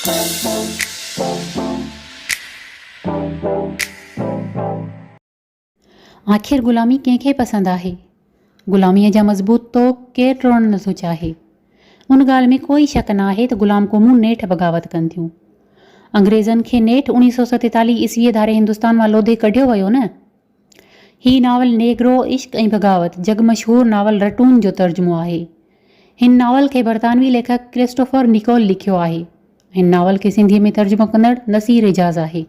آخر غلامي ڪنهن کي پسند آهي؟ غلاميء جا مضبوط طوق ڪير ٽوڙڻ نٿو چاهي؟ ان ڳالهه ۾ ڪوئي شڪ نه آهي ته غلام قومون نيٺ بغاوت ڪن ٿيون. انگريزن کي نيٺ 1947 عيسويء ڌاري هندستان مان لوڌي ڪڍيو ويو نه؟ هي ناول نيگرو عشق ۽ بغاوت جڳ مشهور ناول رٽون جو ترجمو آهي. هن ناول کي برطانوي ليکڪ ڪرسٽوفر نڪول لکيو آهي. هن ناول کي سنڌيء ۾ ترجمو ڪندڙ نصير اعجاز آهي.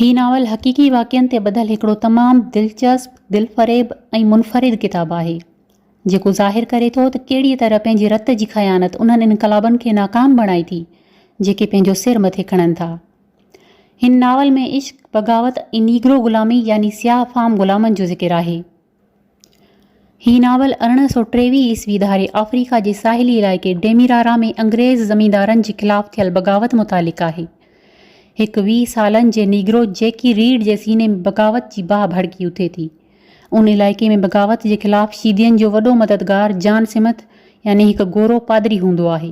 هي ناول حقيقي واقعن تي ٻڌل هڪڙو تمام دلچسپ، دلفريب ۽ منفرد ڪتاب آهي، جيڪو ظاهر ڪري ٿو ته ڪهڙيء طرح پنهنجي رت جي خيانت انهن انقلابن کي ناڪام بڻائي ٿي، جيڪي پنهنجو سر مٿي کڻن ٿا. هن ناول ۾ عشق، بغاوت ۽ نيگرو غلامي يعني سياهه فام غلامن جو ذڪر آهي. هي ناول 1823 عيسوي ڌاري آفريڪا جي ساحلي علائقي ڊيميرارا ۾ انگريز زميندارن جي خلاف ٿيل بغاوت متعلق آهي. هڪ 20 سالن جي نيگرو جيڪي ريڊ جي سيني ۾ بغاوت جي باهه ڀڙڪي اٿي ٿي. ان علائقي ۾ بغاوت جي خلاف شيدين جو وڏو مددگار جان سمٿ يعني هڪ گورو پادري هوندو آهي.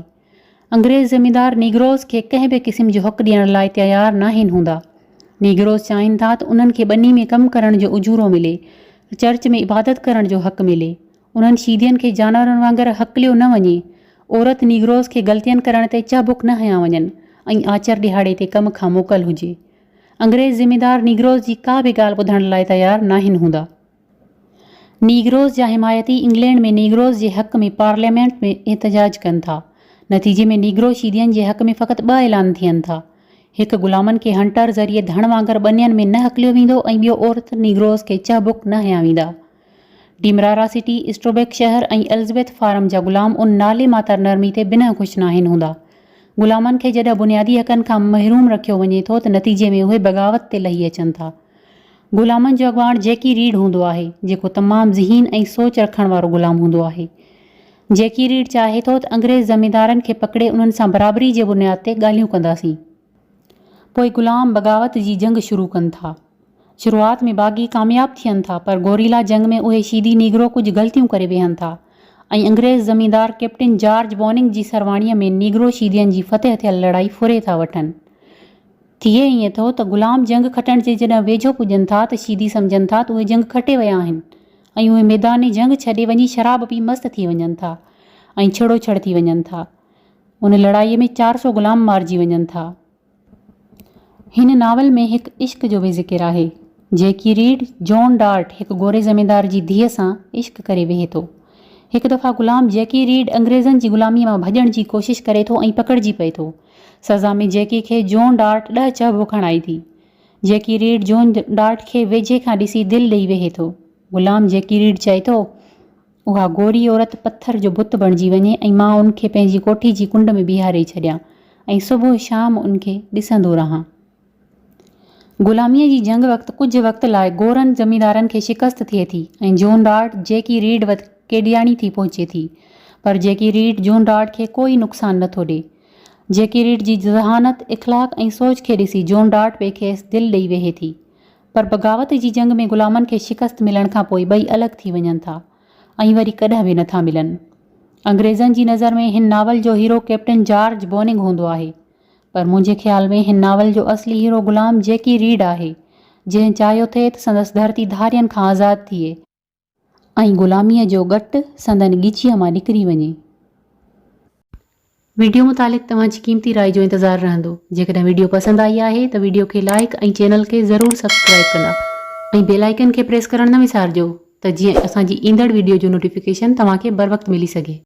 انگريز زميندار نيگروز کي ڪنهن به قسم جو حق ڏيڻ لاء تيار ناهن هوندا. نيگروز چاهين ٿا ته انهن کي ٻني ۾ ڪم ڪرڻ جو اجورو ملي، چرچ ۾ عبادت ڪرڻ جو حق ملي، انهن شيدين کي جانورن وانگر هڪليو نه وڃي، عورت نيگروز کي غلطين ڪرڻ تي چهبڪ نه هنيا وڃن ۽ آچر ڏهاڙي تي ڪم کان موڪل هجي. انگريز زميندار نيگروز جي ڪا به ڳالهه ٻڌڻ لاء تيار ناهن هوندا. نيگروز جا حمايتي انگلينڊ ۾ نيگروز جي حق ۾ پارليامينٽ ۾ احتجاج ڪن ٿا. نتيجي ۾ نيگرو شيدين جي حق ۾ فقط ٻه اعلان ٿين ٿا. هڪ غلامن کي هنٽر ذريعي ڌڻ وانگر ٻنين ۾ نه هڪليو ويندو ۽ ٻيو عورت نيگروز کي چهبڪ نه هنيا ويندا. ڊيمرارا سٽي، اسٽروبيڪ شهر ۽ الزبيٿ فارم جا غلام ان نالي ماتر نرمي تي بنهه خوش ناهن هوندا. غلامن کي جڏهن بنيادي حقن کان محروم رکيو وڃي ٿو ته نتيجي ۾ اهي بغاوت تي لهي اچن ٿا. غلامن جو اڳواڻ جيڪي ريڊ هوندو آهي، جيڪو تمام ذهين ۽ سوچ رکڻ وارو غلام هوندو آهي. جيڪي ريڊ چاهي ٿو ته انگريز زميندارن کي پڪڙي انهن سان برابري جي بنياد تي ڳالهيون ڪنداسين. پوء غلام بغاوت جي جنگ شروع ڪن ٿا. شروعات ۾ باغي ڪامياب ٿين ٿا پر گوريلا جنگ ۾ اهي شيدي نيگرو ڪجهه غلطيون ڪري ويهن ٿا ۽ انگريز زميندار ڪئپٽن جارج بوننگ جي سرواڻيء ۾ نيگرو شيدين جي فتح ٿيل لڙائي ڦري ٿا وٺن. ٿئي ائين ٿو ته غلام جنگ کٽڻ جي جڏهن ويجهو پڄن ٿا ته شيدي سمجهن ٿا ته اهي جنگ کٽي ويا آهن ۽ اهي ميدان جنگ ڇڏي وڃي شراب پي مست ٿي وڃن ٿا ۽ ڇڙوڇڙ ٿي وڃن ٿا. ان لڙائيء ۾ 400 غلام مارجي وڃن ٿا. هن ناول ۾ هڪ عشق جو به ذڪر آهي. جيڪي ريڊ، جون ڊارٽ، هڪ گوري زميندار جي ڌيء سان عشق ڪري ويهي ٿو. هڪ دفعا غلام جيڪي ريڊ انگريزن جي غلاميء مان ڀڄڻ جي ڪوشش ڪري ٿو ۽ پڪڙجي پئي ٿو. سزا ۾ جيڪي کي جون ڊارٽ ڏهه چهبڪ هڻائي ٿي. جيڪي ريڊ جون ڊارٽ کي ويجهي کان ڏسي دل ڏئي ويهي ٿو. غلام جيڪي ريڊ چئي ٿو، اها گوري عورت پٿر جو بت بڻجي وڃي ۽ مان ان کي پنهنجي ڪوٺي جي ڪنڊ ۾ بيهاري ڇڏيان ۽ صبح شام ان کي ڏسندو رهان. غلاميء جي جنگ وقت ڪجهه وقت لاء گورن زميندارن کي شڪست ٿئي ٿي ۽ جون ڊارٽ جيڪي ريڊ وٽ قيدياڻي ٿي پهچي ٿي. پر جيڪي ريڊ جون ڊارٽ کي ڪوئي نقصان نه ٿو ڏئي. جيڪي ريڊ جي ذهانت، اخلاق ۽ سوچ کي ڏسي جون ڊارٽ به کيس دل ڏئي ويهي ٿي. پر بغاوت جي جنگ ۾ غلامن کي شڪست ملڻ کان پوء ٻئي الڳ ٿي وڃن ٿا ۽ وري ڪڏهن به نه ٿا ملن. انگريزن جي نظر ۾ هن ناول جو هيرو ڪئپٽن جارج بوننگ هوندو آهي. پر منهنجي خيال ۾ هن ناول جو اصلي هيرو غلام جيڪي ريڊ آهي، جنهن چاهيو ٿي ته سندس ڌرتي ڌارين کان آزاد ٿئي. ۽ غلاميء جو ڳٽ سندن ڳچيء مان نڪري وڃي. ويڊيو متعلق توهان جي قيمتي راء جو انتظار رهندو. جيڪڏهن ويڊيو پسند آئي آهي ته ويڊيو کي لائيڪ ۽ چينل کي ضرور سبسڪرائيب ڪندا ۽ بيل آئيڪن کي پريس ڪرڻ نه وسارجو ته جيئن اسان جي ايندڙ ويڊيو جو نوٽيفڪيشن توهان کي بروقت ملي سگهي.